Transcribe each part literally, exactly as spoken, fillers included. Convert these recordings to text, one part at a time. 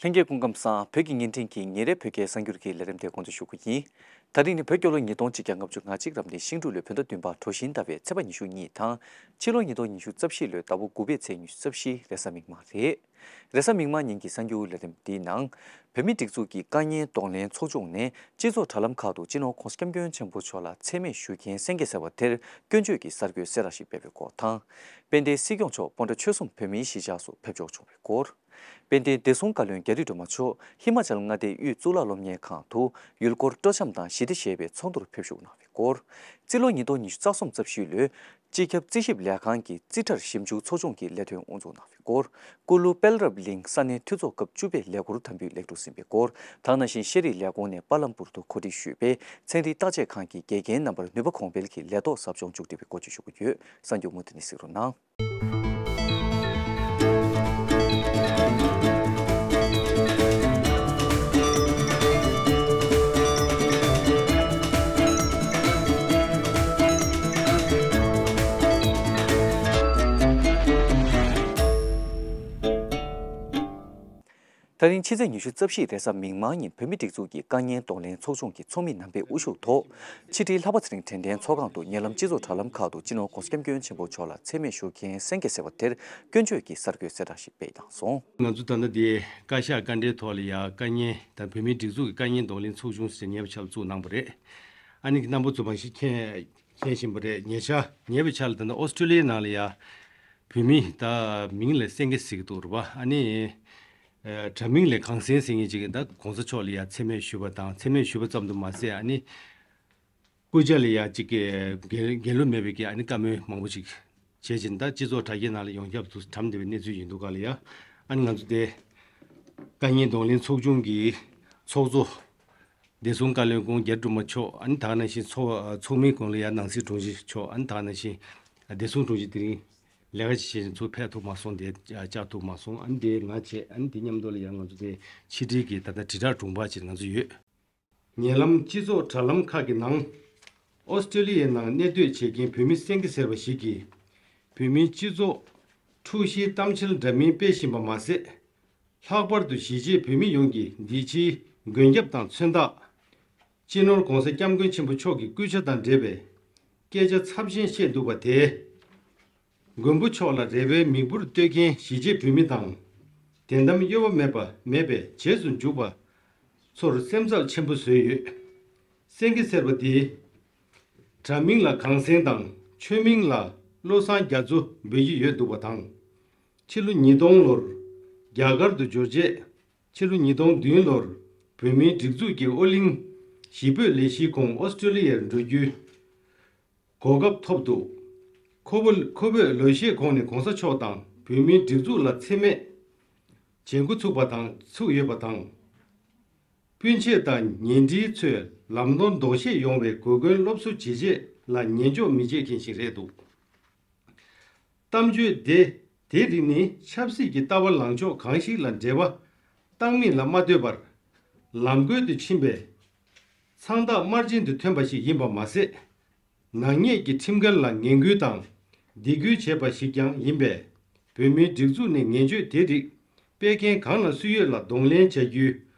ལྷན་རྒྱས་སྐུ་ཁམས་བཟང་། བོད་ཀྱི་བརྙན་འཕྲིན་གྱི་ཉིན་རེའི་བོད་སྐད་གསར་འགྱུར་གྱི་ལས་རིམ་དེ་འགོ་འཛུགས་ཞུ་གི་ཡིན། ད་རིང་ནི་བོད་རྒྱལ་ལོ་ཉིས་སྟོང་གཅིག་བརྒྱ་ལྔ་བཅུ་ང་གཅིག་རབ་གནས་ཤིང་འབྲུག་ལོའི་བོད་ཟླ་བདུན་པ་གྲོ་བཞིན་ཟླ་བའི་ཚེས་པ་ཉི་ཤུ་གཉིས་དང་། ཕྱི་ལོ་ཉིས་སྟོང་ཉི་ཤུ་རྩ་བཞི་ལོའི་ཟླ་བ་དགུ་པའི་ཚེས་ཉི་ཤུ་རྩ་བཞི། རེས་གཟའ་མིག་དམར་རེད། རེས་གཟའ་མིག་དམར་ཉིན་གྱི་གསར་འགྱུར་ལས་རིམ་འདིའི་ནང་། བོད་མིའི་སྒྲིག་འཛུགས་ཀྱི་དཀའ་ཉེན་གདོང་ལེན་ཚོགས་ཆུང་ནས་སྤྱི་ཚོགས་དྲ་ལམ་ཁག་ཏུ་སྤྱི་ནོར་༸གོང་ས་༸སྐྱབས་མགོན་ཆེན་པོ་མཆོག་ལ་མཚན་སྨད་ཞུ་མཁན་གསན་མཁན་ཟེར་བ་དེར་སྐྱོན་བརྗོད་ཀྱི་གསར་འགོད་གསལ་བསྒྲགས་ཤིག་སྤེལ་བའི་སྐོར་དང་། དཔལ་ལྡན་སྲིད་སྐྱོང་མཆོག་སྤོན་ཊ་ཆོལ་གསུམ་བོད་མིའི་གཞིས་ཆགས་སུ་ཕེབས་འབྱོར་བྱུང་བའི་སྐོར། དཔལ་ལྡན་བདེ་སྲུང་བཀའ་བློན་རྒྱ་རི་སྒྲོལ་མ་མཆོག་ཧི་མ་ཅལ་མངའ་སྡེའི་དབུས་གཙུག་ལག་སློབ་གཉེར་ཁང་དུ་ཡུལ་སྐོར་སྤྲོ་འཆམ་དང་ཞི་བདེ་ཞེས་པའི་ཚོགས་འདུར་ཕེབས་ཞུགས་གནང་བའི་སྐོར། རྩིས་ལོ་ཉིས་སྟོང་ཉི་ཤུ་རྩ་གསུམ་རྩ་བཞི་ལོའི་སྤྱི་ཁྱབ་རྩིས་ཞིབ་ལས་ཁང་གི་རྩིས་ཁྲར་ཞིབ་འཇུག་ཚོགས་ཆུང་གི་ལས་དོན་དབུ་འཛུགས་གནང་བའི་སྐོར། ཀུ་ལུ་དཔལ་རབ་གླིང་ས་གནས་འཐུས་ཚོགས་སྐབས་བཅུ་པའི་ལས་འཁུར་དམ་འབུལ་ལེགས་གྲུབ་ཟིན་པའི་སྐོར། དེ་ནང་བཞིན་ཤེས་རིག་ལས་ཁུངས་ནས་པ་ལམ་པུར་དུ་གོ་སྒྲིག་ཞུས་པའི་ཚན་རིག་བརྟག་དཔྱད་ཁང་གི་དགེ་རྒན་རྣམ་པར་ནུས་པ་གོང་འཕེལ་གྱི་ལས་ཐོག་ཟབ་སྦྱོང་མཇུག་སྒྲིལ་བའི་སྐོར་བཅས་ཞུ་གི་ཡོད། གསར་འགྱུར་མུ་མཐུད་ནས་གཟིགས་རོགས་གནང་། ད་རིང་ཕྱི་ཚེས་ཉི་ཤུ་རྩ་བཞི་རེས་གཟའ་མིག་དམར་ཉིན་བོད་མིའི་སྒྲིག་འཛུགས་ཀྱི་དཀའ་ཉེན་གདོང་ལེན་ཚོགས་ཆུང་གི་ཚོགས་མི་རྣམ་པའི་དབུ་བཞུགས་ཐོག་ཕྱི་དྲིལ་ལྷག་པ་ཚེ་རིང་དྲན་རྟེན་ཚོགས་ཁང་དུ་ཉེ་ལམ་སྤྱི་ཚོགས་དྲ་ལམ་ཁག་ཏུ་སྤྱི་ནོར་༸གོང་ས་༸སྐྱབས་མགོན་ཆེན་པོ་མཆོག་ལ་མཚན་སྨད་ཞུ་མཁན་གསན་མཁན་ཟེར་བ་དེར་སྐྱོན་བརྗོད་ཀྱི་གསར་འགོད་གསལ་བསྒྲགས་ཤིག་སྤེལ་གནང་སོང་། ང་ཚོ་ད་ལྟ་འདི་བཀའ་ཤག་བཀའ་འབྲེལ་ཐོག་ལ་ཡ་དཀའ་ཉེན་དང་བོད་མིའི་སྒྲིག་འཛུགས་ཀྱི་དཀའ་ཉེན་གདོང་ལེན་ཚོགས་ཆུང་ཟེར་ཉེ་བའི་ཆར་ལ་བཙུགས་གནང་པ་རེད། ཨ་ནི་རྣམ་པ་ཚོ་མང་ཞིག་མཁྱེན་མཁྱེན་བཞིན་པ་རེད། ཉེ་ཆར་ཉེ་བའི་ཆར་ལ་ད་ལྟ་ཨོ་སི་ཀྲོ་ལི་ཡའི་ནང་ལ་ཡ་བོད་མི་ད་མིང་ལ་གསན་མཁན་ཟེར་གྱི་འདུག་རེད་པ། ཨ་ནི་ཨ་དྲ་མིང་ལ་གངས་སེང་ཟེར་མཁན་ཅིག་གིས་ད་༸གོང་ས་མཆོག་ལ་ཡ་མཚན་སྨད་ཞུས་པ་དང་། མཚན་སྨད་ཞུས་པ་ཙམ་དུ་མ་ཟད། ཨ་ནི་སྐུ་ཕྱྭ་ལ་ཡ་ཅིག་གི་འགན་འགན་ལུགས་མེད་པའི་གི་ཨ་ནི་བཀའ་མོལ་མང་པོ་ཅིག་བྱེད་བཞིན། ད་སྤྱི་ཚོགས་དྲ་རྒྱའི་ནང་ལ་ཡོངས་ཁྱབ་ཏུ་གྲམ་བསྡད་པའི་གནས་ཚུལ་ཡིན་འདུག་ག་ལ་ཡ། ཨ་ནི་ང་ཚོ་དེ་དཀའ་ཉེན་གདོང་ལེན་ཚོགས་ཆུང་གི་ཚོགས་གཙོ་བདེ་སྲུང་བཀའ་བློན་ཁོང་རྒྱ་རི་སྒྲོལ་མ་མཆོག་ཨ་ནི་ད་ག་ནང་བཞིན་ཚོགས་ཚོགས་མིའི་གོང་ལ་ཡ་ནང་སྲིད་དྲུང་ཆེ་མཆོག་ཨ་ནི་ད་ག་ནང་བཞིན་བདེ་སྲུང་དྲུང་ཆེ་དེ་རིང་ལས་ཀ་ཅིག་བྱེད་བཞིན་ཚུར་ཕེབས་ཐུབ་མ་སོང་། དེ་བཅར་ཐུབ་མ་སོང་། ཨ་ནི་དེ་ང་བྱས། ཨ་ནི་དེ་མཉམ་དུ་ལ་ཡ་ང་ཚོ་དེ་ཕྱི་དྲིལ་གྱི་ད་ལྟ་དྲིལ་བསྒྲགས་དྲུང་འཕར་ཅིག་ང་ཚོ་ཡོད། ཉེ་ལམ་སྤྱི་ཚོགས་དྲ་ལམ་ཁག་གི་ནང་། ཨོ་སི་ཀྲོ་ལི་ཡའི་ནང་གནས་སྡོད་བྱེད་མཁན་བོད་མི་གསན་མཁན་ཟེར་བ་ཞིག་གིས། བོད་མིའི་སྤྱི་ཚོགས་འཁྲུག་གཞིའི་གཏམ་འཆལ་འདྲ་མིན་སྤེལ་བཞིན་པ་མ་ཟད། ལྷག་པར་དུ་གཞིས་བྱེས་བོད་མི་ཡོངས་ཀྱིས་འདི་ཕྱིའི་མགོན་སྐྱབས་དང་མཚོན་རྟགས། སྤྱི་ནོར་༸གོང་ས་༸སྐྱབས་མགོན་ཆེན་པོ་མཆོག་གི་སྐུ་ཕྱྭ་དང་འབྲེལ་བའི་སྐད་ཆ་ཚབས་ཆེན་བཤད་འདུག་པ་དེས། མགོན་པོ་མཆོག་ལ་རེ་བའི་མིག་འབུར་གཏོད་མཁན་གཞིས་བྱེས་བོད་མི་དང་། དད་དམ་གཡོ་བ་མེད་པ་མེད་པའི་རྗེས་སུ་འཇུག་པ་ཚོར་སེམས་འཚབ་ཆེན་པོ་བཟོས་ཡོད། གསན་མཁན་ཟེར་བ་འདིས། དྲ་མིང་ལ་གངས་སེང་དང་ཆོས་མིང་ལ་བློ་བཟང་རྒྱ་མཚོ་འབོད་ཀྱི་ཡོད་འདུག་པ་དང་། ཕྱི་ལོ་ཉིས་སྟོང་ལོར་རྒྱ་གར་དུ་འབྱོར་རྗེས། ཕྱི་ལོ་ཉིས་སྟོང་བདུན་ལོར་བོད་མིའི་སྒྲིག་འཛུགས་ཀྱི་ཨོ་གླིང་གཞིས་སྤོས་ལས་གཞིའི་ཁོངས་ཨོ་སི་ཀྲོ་ལི་ཡར་འགྲོ་རྒྱུའི་གོ་སྐབས་ཐོབ་འདུག། ཁོ་བོ་ཁོ་བོས་ལོ་ཤས་གོང་ནས་གོང་ས་མཆོག་དང་བོད་མིའི་སྒྲིག་འཛུགས་ལ་མཚན་སྨད་བྱེད་འགོ་ཚུགས་པ་དང་ཚུགས་ཡོད་པ་དང་། སྤུན་མཆེད་དང་ཉེ་འབྲེལ་ཚོས་ལམ་སྟོན་ལྡོག་ཤེས་ཡོང་བའི་གོ་སྐོན་སློབ་གསོ་བྱེད་ཆེད་ལ་ཉན་འཇོག་མི་བྱེད་མཁན་ཞིག་རེད་འདུག། གཏམ་བརྗོད་དེ་དེ་རིགས་ནི་ཆབ་སྲིད་ཀྱི་ལྟ་བ་ལངས་ཕྱོགས་གང་ཞིག་ལ་འབྲེལ་བ་བཏང་མིན་ལ་མ་ལྟོས་པར། ལམ་བཀོད་དུ་ཕྱིན་པའི་མཚང་རྟགས་དམར་རྗེན་དུ་ཐོན་པ་ཞིག་ཡིན་པ་མ་ཟད། ནག་ཉེས་ཀྱི་ཁྲིམས་འགལ་ལ་ངན་སྐུལ་དང་སྡིགས་སྐུལ་བྱས་པ་ཞིག་ཀྱང་ཡིན་པས། བོད་མིའི་སྒྲིག་འཛུགས་ནས་ངན་བྱུས་དེ་རིགས་སྤེལ་མཁན་གང་ལ་སུ་ཡོད་ལ་གདོང་ལེན་བྱ་རྒྱུའི་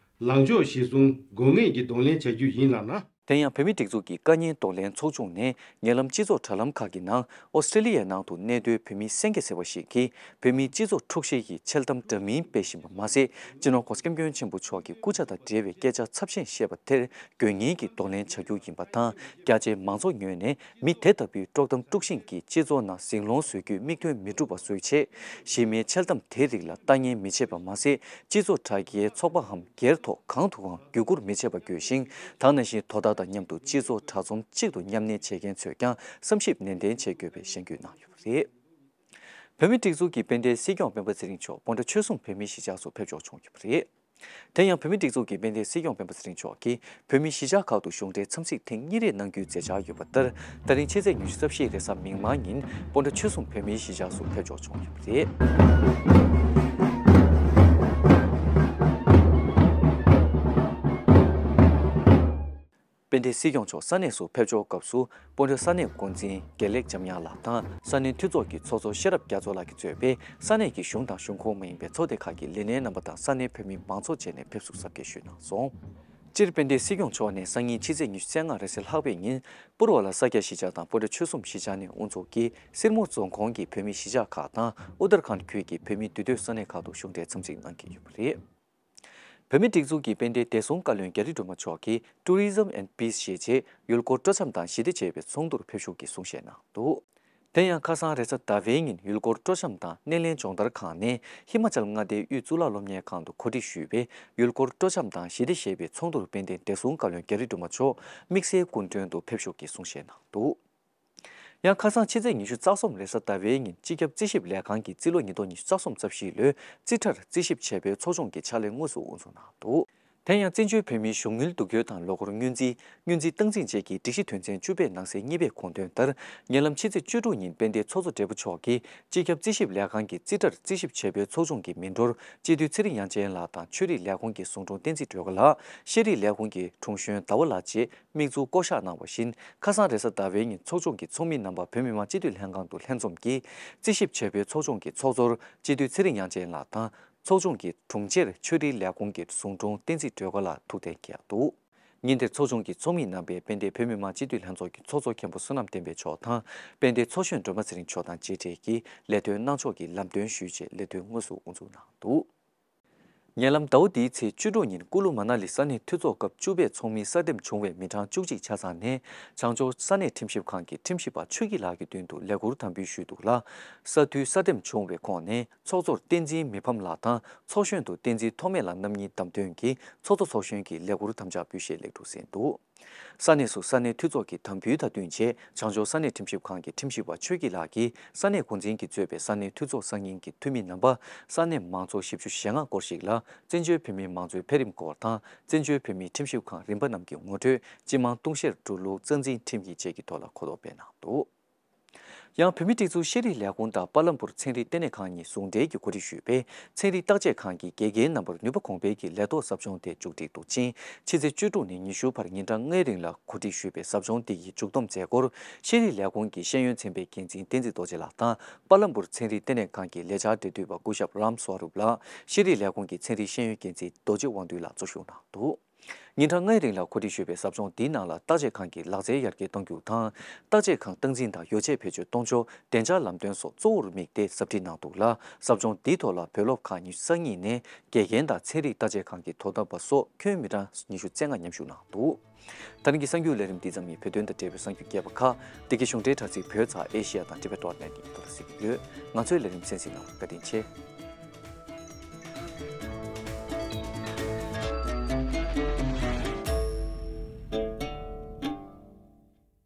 ལངས་ཕྱོགས་གཞིར་བཟུང་དགོས་ངེས་ཀྱི་གདོང་ལེན་བྱ་རྒྱུ་ཡིན་ལགས་ན། དེ་ཡང་བོད་མིའི་སྒྲིག་འཛུགས་ཀྱི་དཀའ་ཉེན་གདོང་ལེན་ཚོགས་ཆུང་ནས་ཉེ་ལམ་སྤྱི་ཚོགས་དྲ་ལམ་ཁག་གི་ནང་ཨོ་སི་ཀྲོ་ལི་ཡའི་ནང་དུ་གནས་སྡོད་བོད་མི་གསན་མཁན་ཟེར་བ་ཞིག་གིས། བོད་མིའི་སྤྱི་ཚོགས་འཁྲུག་གཞི་ཡི་འཆལ་གཏམ་འདྲ་མིན་སྤེལ་བཞིན་པ་མ་ཟད། སྤྱི་ནོར་༸གོང་ས་༸སྐྱབས་མགོན་ཆེན་པོ་མཆོག་གི་སྐུ་ཕྱྭ་དང་འབྲེལ་བའི་སྐད་ཆ་ཚབས་ཆེན་བཤད་པ་དེར་དགོས་ངེས་ཀྱི་གདོང་ལེན་བྱ་རྒྱུ་ཡིན་པ་དང་། རྒྱ་ཆེའི་མང་ཚོགས་ངོས་ནས་མི་དེ་ལྟ་བུའི་དཀྲོག་གཏམ་དཀྲུག་ཤིང་གིས་སྤྱི་ཚོགས་ནང་ཟིང་སློང་བཟོ་རྒྱུའི་དམིགས་དོན་མི་འགྲུབ་པ་བཟོ་ཆེད། གཞི་མེད་འཆལ་གཏམ་དེ་རིགས་ལ་ལྟ་ཉན་མི་བྱེད་པ་མ་ཟད། སྤྱི་ཚོགས་དྲ་རྒྱའི་ཚོགས་པའམ་སྒེར་ཐོག་གང་དུའང་བརྒྱུད་བསྐུར་མི་བྱེད་པ་དགོས་ཤིང་། དེ་ནང་བཞིན་དོ་བདག་དང་མཉམ་དུ་སྤྱི་ཚོགས་དྲ་ཚོམས་གཅིག་ཏུ་མཉམ་གནས་བྱེད་མཁན་ཚོས་ཀྱང་བསམ་ཞིབ་ནན་ཏན་བྱེད་དགོས་པའི་གཞེན་སྐུལ་གནང་ཡོད་པ་རེད། བོད་མིའི་སྒྲིག་འཛུགས་ཀྱི་དཔལ་ལྡན་སྲིད་སྐྱོང་སྤེན་པ་ཚེ་རིང་མཆོག་སྤོན་ཊ་ཆོལ་གསུམ་བོད་མིའི་གཞིས་ཆགས་སུ་ཕེབས་འབྱོར་བྱུང་ཡོད་པ་རེད། དེ་ཡང་བོད་མིའི་སྒྲིག་འཛུགས་ཀྱི་དཔལ་ལྡན་སྲིད་སྐྱོང་སྤེན་པ་ཚེ་རིང་མཆོག་གིས་བོད་མིའི་གཞིས་ཆགས་ཁག་ཏུ་གཞུང་འབྲེལ་འཚམས་གཟིགས་ཐེངས་གཉིས་རེ་གནང་རྒྱུའི་མཛད་འཆར་ཡོད་པ་ལྟར། ད་རིང་ཕྱི་ཚེས་ཉི་ཤུ་རྩ་བཞི་རེས་གཟའ་མིག་དམར་ཉིན་སྤོན་ཊ་ཆོལ་གསུམ་བོད་མིའི་གཞིས་ཆགས་སུ་ཕེབས་འབྱོར་བྱུང་ཡོད་པ་རེད། དཔལ་ལྡན་སྲིད་སྐྱོང་མཆོག་ས་གནས་སུ་ཕེབས་ཕྱོགས་སྐབས་སུ། སྤོན་ཊ་ས་གནས་འགོ་འཛིན་དགེ་ལེགས་འཇམ་དབྱངས་ལགས་དང་ས་གནས་འཐུས་ཚོགས་ཀྱི་ཚོགས་གཙོ་ཤེས་རབ་རྒྱ་མཚོ་ལགས་ཀྱིས་གཙོས་པའི་ས་གནས་ཀྱི་གཞུང་དང་གཞུང་ཁོངས་མ་ཡིན་པའི་ཚོགས་སྡེ་ཁག་གི་ལས་སྣེ་རྣམ་པ་དང་ས་གནས་བོད་མི་མང་ཚོགས་བཅས་ནས་ཕེབས་བསུ་གཟབ་རྒྱས་ཞུས་གནང་སོང་། སྤྱིར་དཔལ་ལྡན་སྲིད་སྐྱོང་མཆོག་ནས་སང་ཉིན་ཕྱི་ཚེས་ཉི་ཤུ་རྩ་ལྔ་རེས་གཟའ་ལྷག་པའི་ཉིན་པུར་བ་ལ་ས་སྐྱ་གཞིས་ཆགས་དང་པོ་ཊ་ཆོལ་གསུམ་གཞིས་ཆགས་ནས་དབུ་འཛུགས་ཀྱིས་སེར་མོ་རྫོང་ཁོངས་ཀྱི་བོད་མི་གཞིས་ཆགས་ཁག་དང་ཨུ་ཏར་ཁཱན་ཁུལ་གྱི་བོད་མི་འདུས་སྡོད་ས་གནས་ཁག་ཏུ་གཞུང་འབྲེལ་འཚམས་གཟིགས་གནང་གི་ཡོད་པ་རེད། བོད་མིའི་སྒྲིག་འཛུགས་ཀྱི་དཔལ་ལྡན་བདེ་སྲུང་བཀའ་བློན་རྒྱ་རི་སྒྲོལ་མ་མཆོག་གིས་Tourism and Peace ཞེས་བྱས་ཡུལ་སྐོར་སྤྲོ་འཆམ་དང་ཞི་བདེ་ཅེས་པའི་ཚོགས་འདུར་ཕེབས་ཞུགས་ཀྱིས་གསུང་བཤད་གནང་འདུག་དེ་ཡང་ཁ་སང་རེས་གཟའ་ཟླ་བའི་ཉིན་ཡུལ་སྐོར་སྤྲོ་འཆམ་དང་སྣེ་ལེན་སྦྱོང་བརྡར་ཁང་ནས་ཧི་མ་ཅལ་མངའ་སྡེའི་དབུས་གཙུག་ལག་སློབ་གཉེར་ཁང་དུ་གོ་སྒྲིག་ཞུས་པའི་ཡུལ་སྐོར་སྤྲོ་འཆམ་དང་ཞི་བདེ་ཞེས་པའི་ཚོགས་འདུར་དཔལ་ལྡན་བདེ་སྲུང་བཀའ་བློན་རྒྱ་རི་སྒྲོལ་མ་མཆོག་དམིགས་བསལ་སྐུ་མགྲོན་དུ་ཕེབས་ཞུགས་ཀྱིས་གསུང་བཤད་གནང་འདུག་ཡང་ཁ་སང་ཕྱི་ཚེས་ཉི་ཤུ་རྩ་གསུམ་རེས་གཟའ་ཟླ་བའི་ཉིན་སྤྱི་ཁྱབ་རྩིས་ཞིབ་ལས་ཁང་གིས་རྩིས་ལོ་ཉིས་སྟོང་ཉི་ཤུ་རྩ་གསུམ་རྩ་བཞི་ལོའི་རྩིས་ཁྲར་རྩིས་ཞིབ་བྱས་པའི་ཚོགས་ཆུང་གི་ཕྱག་ལས་དངོས་སུ་དབུ་འཛུགས་གནང་འདུག་དེ་ཡང་བཙན་བྱོལ་བོད་མིའི་གཞུང་དངུལ་བསྡུ་སྐྱོར་དང་ལོ་འཁོར་སྔོན་རྩིས། སྔོན་རྩིས་སྟངས་འཛིན་བཅས་ཀྱི་སྒྲིག་གཞི་དོན་ཚན་བཅུ་པའི་ནང་གསེས་གཉིས་པའི་དགོངས་དོན་ལྟར། ཉེ་ལམ་ཕྱི་ཚེས་བཅུ་དྲུག་ཉིན་དཔལ་ལྡན་ཚོགས་གཙོ་སྦྲེལ་པོ་མཆོག་གིས་སྤྱི་ཁྱབ་རྩིས་ཞིབ་ལས་ཁང་གི་རྩིས་ཁྲར་རྩིས་ཞིབ་བྱས་པའི་ཚོགས་ཆུང་གི་མི་འགྲོར་སྤྱི་འཐུས་ཚེ་རིང་དབྱངས་ཅན་ལགས་དང་ཆོས་རིག་ལས་ཁུངས་ཀྱི་ཟུང་དྲུང་བསྟན་འཛིན་སྒྲོལ་དཀར་ལགས། ཤེས་རིག་ལས་ཁུངས་ཀྱི་དྲུང་གཞོན་ཟླ་བ་ལགས་བཅས་དམིགས་འཛུགས་བསྐོ་གཞག་གནང་བ་བཞིན། ཁ་སང་རེས་གཟའ་ཟླ་བའི་ཉིན་ཚོགས་ཆུང་གི་ཚོགས་མི་རྣམ་པ་བོད་མི་མང་སྤྱི་འཐུས་ལྷན་ཁང་དུ་ལྷན་འཛོམས་ཀྱིས་རྩིས་ཞིབ་བྱས་པའི་ཚོགས་ཆུང་གི་ཚོགས་གཙོར་སྤྱི་འཐུས་ཚེ་རིང་དབྱངས་ཅན་ལགས་དང་། ཚོགས་ཆུང་གི་དྲུང་ཆེར་ཆོས་རིག་ལས་ཁུངས་ཀྱི་ཟུང་དྲུང་བསྟན་འཛིན་སྒྲོལ་དཀར་ལགས་ཐུགས་གཏན་འཁེལ་འདུག་ཉིན་དེར་ཚོགས་ཆུང་གི་ཚོགས་མི་རྣམ་པས་དཔལ་ལྡན་བོད་མི་མང་སྤྱི་འཐུས་ལྷན་ཚོགས་ཀྱི་ཚོགས་གཙོ་མཁན་པོ་བསོད་ནམས་བསྟན་འཕེལ་མཆོག་དང་དཔལ་ལྡན་ཚོགས་གཞོན་སྒྲོལ་མ་ཚེ་རིང་མཆོག་དང་མཇལ་འཕྲད་ཀྱིས་ལས་དོན་གནང་ཕྱོགས་ཀྱི་ལམ་སྟོན་ཞུས་རྗེས་ལས་དོན་དངོས་སུ་དབུ་འཛུགས་གནང་འདུག་ཉེ་ལམ་ཟླ་བ་འདིའི་ཚེས་བཅུ་དྲུག་ཉིན་ཀུ་ལུ་མ་ན་ལི་ས་གནས་འཐུས་ཚོགས་སྐབས་བཅུ་པའི་ཚོགས་མིའི་གསར་འདེམས་བྱུང་བའི་མི་གྲངས་བཅུ་གཅིག་ཆ་ཚང་ནས་བྱང་ཕྱོགས་ས་གནས་ཁྲིམས་ཞིབ་ཁང་གི་ཁྲིམས་ཞིབ་པ་ཆོས་སྐྱིད་ལགས་ཀྱི་མདུན་དུ་ལས་ཁུར་དམ་འབུལ་ཞུས་འདུག་ལ། ས་འཐུས་གསར་འདེམས་བྱུང་བའི་ཁོངས་ནས་ཚོགས་གཙོར་བསྟན་འཛིན་མི་ཕམ་ལགས་དང་ཚོགས་གཞོན་དུ་བསྟན་འཛིན་ཐོགས་མེད་ལགས་རྣམ་གཉིས་བདམས་ཐོན་གྱིས་ཚོགས་གཙོ་ཚོགས་གཞོན་གྱི་ལས་ཁུར་དམ་བཅའ་འབུལ་བཞེས་ལེགས་གྲུབ་ཟིན་འདུག་ས་གནས་སུ་ས་གནས་འཐུས་ཚོགས་ཀྱི་དམ་འབུལ་དང་བསྟུན་ཆེད་བྱང་ཕྱོགས་ས་གནས་ཁྲིམས་ཞིབ་ཁང་གི་ཁྲིམས་ཞིབ་པ་ཆོས་སྐྱིད་ལགས་ཀྱིས་ས་གནས་འགོ་འཛིན་གྱིས་གཙོས་པའི་ས་གནས་འཐུས་ཚོགས་སང་ཉིན་གྱི་འཐུས་མི་རྣམ་པ་ས་གནས་མང་ཚོགས་བཞི་བཅུ་ཞེ་ལྔ་སྐོར་ཞིག་ལ་བཙན་བྱོལ་བོད་མིའི་མང་གཙོའི་འཕེལ་རིམ་སྐོར་དང་བཙན་བྱོལ་བོད་མིའི་ཁྲིམས་ཞིབ་ཁང་རིམ་པ་རྣམས་ཀྱི་ངོ་སྤྲོད། སྤྱི་དམངས་གཏོང་བཤེར་འགྲོ་ལུགས་རྩ་འཛིན་ཁྲིམས་ཡིག་བཅས་ཀྱི་ཐོག་ལ་གོ་རྟོགས་སྤེལ་གནང་འདུག་ཡང་བོད་མིའི་སྒྲིག་འཛུགས་ཤེས་རིག་ལས་ཁུངས་དང་པཱ་ལམ་པུར་ཚན་རིག་ལྟེ་གནས་ཁང་གཉིས་ཟུང་འབྲེལ་གྱིས་གོ་སྒྲིག་ཞུས་པའི་ཚན་རིག་བརྟག་དཔྱད་ཁང་གི་དགེ་རྒན་རྣམ་པར་ནུས་པ་གོང་འཕེལ་གྱི་ལས་ཐོག་ཟབ་སྦྱོང་དེ་མཇུག་སྒྲིལ་འདུག་ཅིང་། ཕྱི་ཚེས་བཅུ་དྲུག་ནས་ཉི་ཤུ་བར་ཉིན་གྲངས་ལྔའི་རིང་ལ་གོ་སྒྲིག་ཞུས་པའི་ཟབ་སྦྱོང་འདི་ཡི་མཇུག་བསྡོམས་མཛད་སྒོར་ཤེས་རིག་ལས་ཁུངས་ཀྱི་ཤེས་ཡོན་ཚན་པའི་འགན་འཛིན་བསྟན་འཛིན་རྡོ་རྗེ་ལགས་དང་པཱ་ལམ་པུར་ཚན་རིག་ལྟེ་གནས་ཁང་གི་ལས་འཆར་འབྲེལ་མཐུད་པ་སྐུ་ཞབས་རམ་སོ་རུབ་ལགས། ཤེས་རིག་ལས་ཁུངས་ཀྱི་ཚན་རིག་ཤེས་ཡོན་འགན་འཛིན་རྡོ་རྗེ་དབང་འདུས་ལགས་གཙོ་བཞུགས་གནང་འདུག་ཉིན་གྲངས་ལྔའི་རིང་ལ་གོ་སྒྲིག་ཞུས་པའི་ཟབ་སྦྱོང་འདིའི་ནང་ལ་བརྟག་དཔྱད་ཁང་གི་ལག་རྩལ་ཡར་རྒྱས་གཏོང་རྒྱུ་དང་། བརྟག་དཔྱད་ཁང་སྟངས་འཛིན་དང་ཡོ་བྱད་བེད་སྤྱོད་གཏོང་ཕྱོགས་བདེ་འཇགས་ལམ་སྟོན་སོགས་གཙོ་བོར་དམིགས་ཏེ་ཟབ་ཁྲིད་གནང་འདུག་ལ། ཟབ་སྦྱོང་འདིའི་ཐོག་ལ་བོད་སློབ་ཁག་ཉི་ཤུ་རྩ་གཉིས་ནས་དགེ་རྒན་དང་ཚན་རིག་བརྟག་དཔྱད་ཁང་གི་དོ་དམ་པ་སོགས་ཁྱོན་མི་གྲངས་ཉི་ཤུ་རྩ་ལྔ་མཉམ་ཞུགས་གནང་འདུག་ད་རིང་གི་གསར་འགྱུར་ལས་རིམ་འདི་ཙམ་ཡིན། བོད་དོན་དང་འབྲེལ་བའི་གསར་འགྱུར་རྒྱས་པ་ཁག་འདི་གའི་གཞུང་འབྲེལ་དྲ་ཚིགས་བོད་ཚགས་ཨེ་ཤི་ཡ་དང་ཊི་བེ་ཊི་ཌོ་ཊི་ནེ་ཊི་ཡི་ཐོག་ལ་གཟིགས་ཀྱི་ཡོད། ང་ཚོའི་ལས་རིམ་གསན་གཟིགས་གནང་བར་བཀའ་དྲིན་ཆེ།